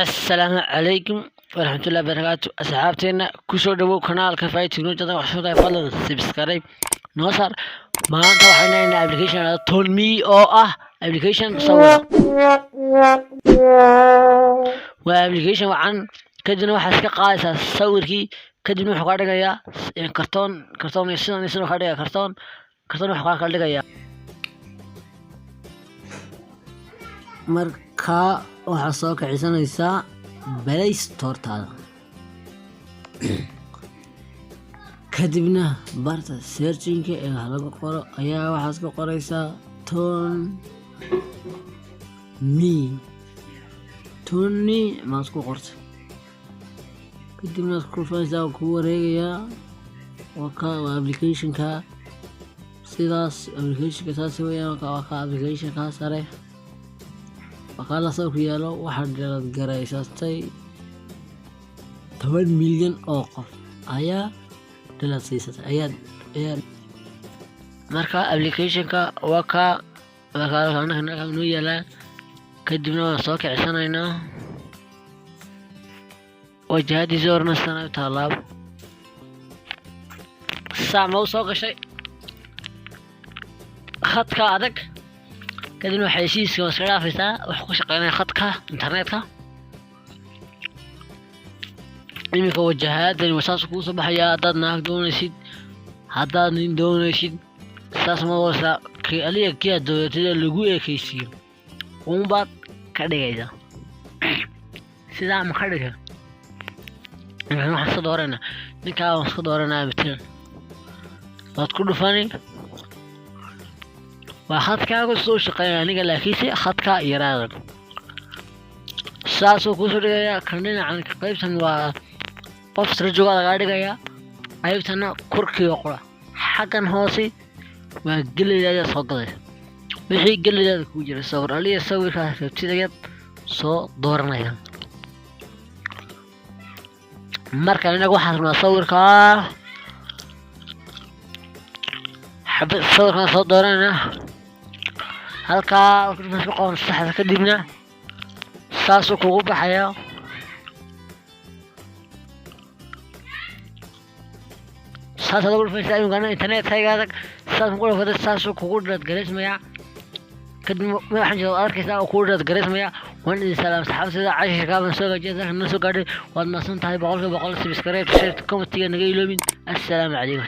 Assalaamu calaykum waraxmatullahi wabarakaatu. Asxaabteena, kusoo dhawow kanaalka Fai Technology. Wax soo tahay, fadlan subscribe noo saar. Maanta waxaan leeyahay application ToonMe oo ah application sawir. Waa application wacan. Kadibna waxaad iska qaadaysaa sawirkii, kadibna wuxuu kaa dhigayaa kartoon kartoon iyo sidan iyo sidan kaa dhigaya, kartoon kartoon wuxuu kaa kala dhigayaa. Markaa waxaad soo kicisanaysaa Play Store-taada, kadibna barta searching-ka ee wax lagu qoro ayaa waxaad ku qoraysaa ToonMe. ToonMe maad ku qortay, kadibna waad ku dhufanaysaa, waa kuu wareegayaa. Waa ka, waa applicationka sidaas. Applicationka saas weeyaan. Waa ka applicationka sare, waa kaa la sawirku yaalo. Waxaad download garaysatay 10 milyan oo qof ayaa download siisatay ayaa. Marka applicationka waa ka, marka anaga noo yaalaa. Kadibna waan soo kicisanaynaa. Wajahadiisa horna sidan ay u taalaab saa ma u soo gashay khadka adag. Kadibna xayeysiiska waa iska dhaafaysaa. Wuxuu ku shaqeynaya khadka internetka. Iminka wajahaadani waa saas kuu soo baxayaa. Haddaad naag doonaysid, haddaad nin doonaysid, saas ma wasa kii aliga kii aad dooratid ee lagu ekeysiiyo uunbaad ka dhigaysaa. Sidaa ma ka dhiga? Iminka waxaan iska dooranaa ninkaa, waan iska dooranaa. Matalan waad ku dhufani. Waa khadkaagu soo shaqeynaya aniga, laakiinse khadka yaraadan saasuu kuusoo dhigayaa. Kan dhinacan qaybtan waa qof sara jooga lagaa dhigayaa, qaybtana korkiiba qura. Xaggan hoose waa gallerydaada soo gadaysa, wixii gallerydaada kugu jira sawir aliya sawirkaas rabtid ayaad soo dooranaysa. Marka inaga waxaan rabnaa sawirkaa xabad, sawirkaan soo dooranayna. Halkaa ku qoran saxda, kadibna saasuu kugu baxayaa. Saasaad ugu dhufaysaa. Iminkana internetkayga adag saas ku dhufatay, saasuu kugu dhaadgaraysmayaa. Kadib waxaan jeeda waad arkaysaa oo kugu dhaadgaraysmayaa. Waan idin salaam saxaabtayda, cashirkaa baan soo gaajiyay, noo soo gaadhay. Waad mahadsan tahay 100%. Subscribe, share, commentiga naga iloobin. Assalaamu calaykum.